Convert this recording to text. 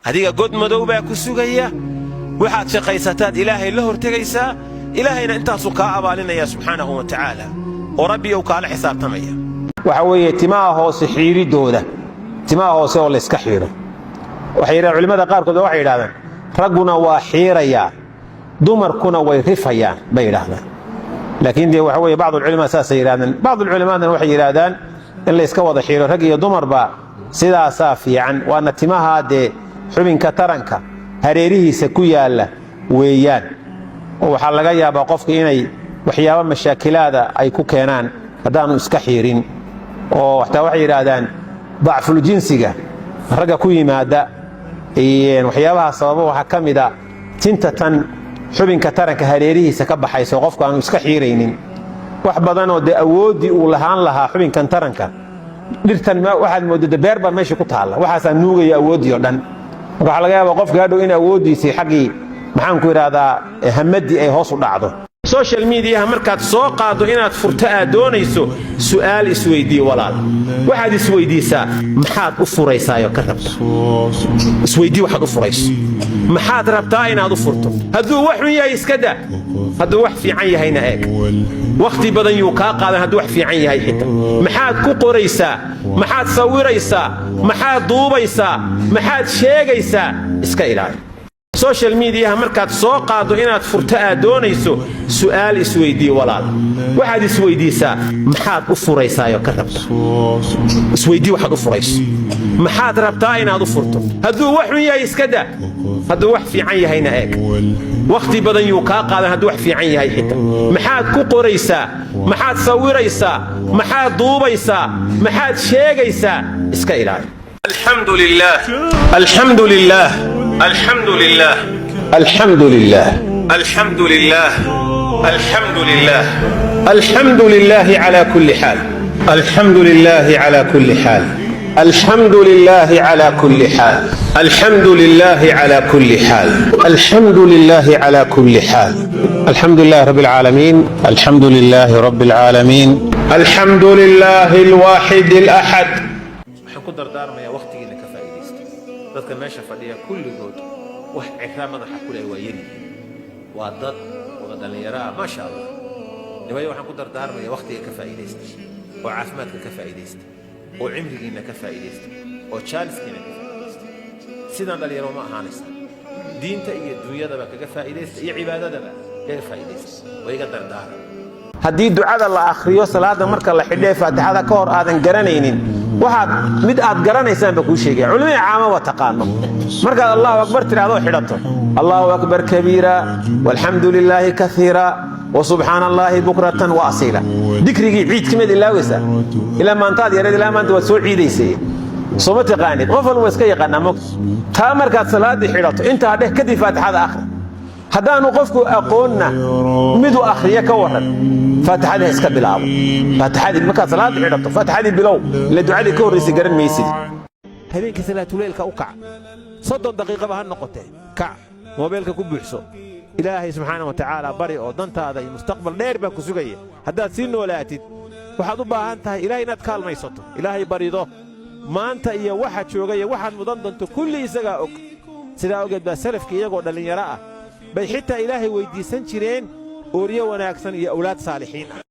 Adiga god madow baa ku sugaya. Waxaad shaqaysataad Ilaahay la hortegaysaa. Ilaahayna intaasuu kaa abaalinaya subxaanahu wa tacaala, oo Rabbi uu kaala xisaabtamaya. Waxa weeye timaha hoose xiiridooda, timaha hoose oo layska xiiro. Waxay yidhahdeen culimmada qaarkood, waxay yidhahdaan ragguna waa xiirayaa, dumarkuna way rifayaan, bay yidhaahdaan. Laakiin dee waxa weeye bacdulculamaa saasay yidhahdeen, bacdulculamaadna waxay yidhaahdaan in layska wada xiiro rag iyo dumarba sidaasaa fiican. Waana timaha dee xubinka taranka hareerihiisa ku yaalla weeyaan, oo waxaa laga yaabaa qofka inay waxyaabo mashaakilaada ay ku keenaan haddaanu iska xiirin. Oo xataa waxay yidhaahdaan dacful jinsiga ragga ku yimaada waxyaabaha sababa waxaa ka mid a tinta tan xubinka taranka hareerihiisa ka baxayso. Qofku aanu iska xiiraynin wax badanoo dee awooddii uu lahaan lahaa xubinkan taranka, dhirtan waxaad moodada beer baa meesha ku taalla, waxaasaa nuugaya awooddii o dhan. Marka waxaa laga yaabaa qofka hadhow in awooddiisii xaggii, maxaan ku idhaahdaa, hamaddii ay hoos u dhacdo. Social mediaha markaad soo qaaddo inaad furto aad doonayso, su'aal isweydii, walaal. Waxaad isweydiisaa maxaad u furaysaayo ka rabta. Isweydii waxaad u furayso, maxaad rabtaa inaad u furto. Hadduu wax xun yahay, iska daa. Hadduu wax fiican yahayna eeg. Wakhti badan yuu kaa qaadan hadduu wax fiican yahay xitaa. Maxaad ku qoraysaa? Maxaad sawiraysaa? Maxaad duubaysaa? Maxaad sheegaysaa? Iska ilaali. Social mediaha markaad soo qaaddo inaad furto aad doonayso, su'aal isweydii, walaal. Waxaad isweydiisaa maxaad u furaysaayo ka rabta. Isweydii waxaad u furayso, maxaad rabtaa inaad u furto. Hadduu wax xun yahay, iska daa. Hadduu wax fiican yahayna eeg. Wakhti badan yuu kaa qaadan hadduu wax fiican yahay xitaa. Maxaad ku qoraysaa? Maxaad sawiraysaa? Maxaad duubaysaa? Maxaad sheegaysaa? Iska ilaali. الحمد لله، الحمد لله، الحمد لله، الحمد لله، الحمد لله، الحمد لله، الحمد لله على كل حال، الحمد لله على كل حال، الحمد لله على كل حال، الحمد لله على كل حال، الحمد لله على كل حال، الحمد لله رب العالمين، الحمد لله رب العالمين، الحمد لله الواحد الأحد. Waxaan ku dardaarmayaa wakhtigiina ka faa'iidaysta. Dadka meesha fadhiya kulligood wax cira madaxa ku leh waa yaryihiin, waa dad wada dhallinyaro ah, maasha Allah. Nimayo, waxaan ku dardaarmayaa wakhtiga ka faa'iidaysta, oo caafimaadka ka faa'iidaysta, oo cimrigiinna ka faa'iidaysta, oo jaaliskiina ka faa'iidaysta. Sidaan dhallinyaro ma ahaanaysa. Diinta iyo dunyadaba kaga faa'iidaysta, iyo cibaadadaba kaga faa'iidaysta. Waa iga dardaaran. Haddii ducada la akhriyo salaada marka la xidhee Faatixada ka hor aadan garanaynin, waxaad mid aad garanaysaan ba kuu sheegaya, culimada caama waa taqaano. Markaad "Allahu akbar" tidhahdoo xidhato, "Allahu akbar kabiira walxamdu lilaahi kaiira wa subxaana allaahi bukratan wa asiila", dikrigii ciid kamid ilaawaysaa. Ilaa maantaad yareed ilaa maanta waad soo ciidaysay, sooma taqaanid? Qof walba waa iska yaqaanaa mogta. Taa markaad salaadii xidhato intaa dheh, kadib Faatixada akhri. Haddaanu qofku aqoonna miduu akhriya ka waran, Faatixadii ha iska bilaabo. Faatixadii markaad salaadii xidhato, Faatixadii bilow, ila ducadii ka horraysay garan maysid. Habeenkii salaatuleylka u kac, 30 daqiiqaba ha noqotee. Kac, moobeelka ku buuxso, Ilaahay subxaana wa tacaala bari, oo dantaada iyo mustaqbal dheer baa ku sugaya. Haddaad sii noolaatid, waxaad u baahan tahay Ilahay inaad kaalmaysato, Ilaahay barido. Maanta iyo waxa jooga iyo waxaad mudan doonto kulli isagaa og. Sidaa ogeed baa salafkii iyagoo dhallinyaro ah bay xitaa Ilaahay weyddiisan jireen ooryo wanaagsan iyo awlaad saalixiin ah.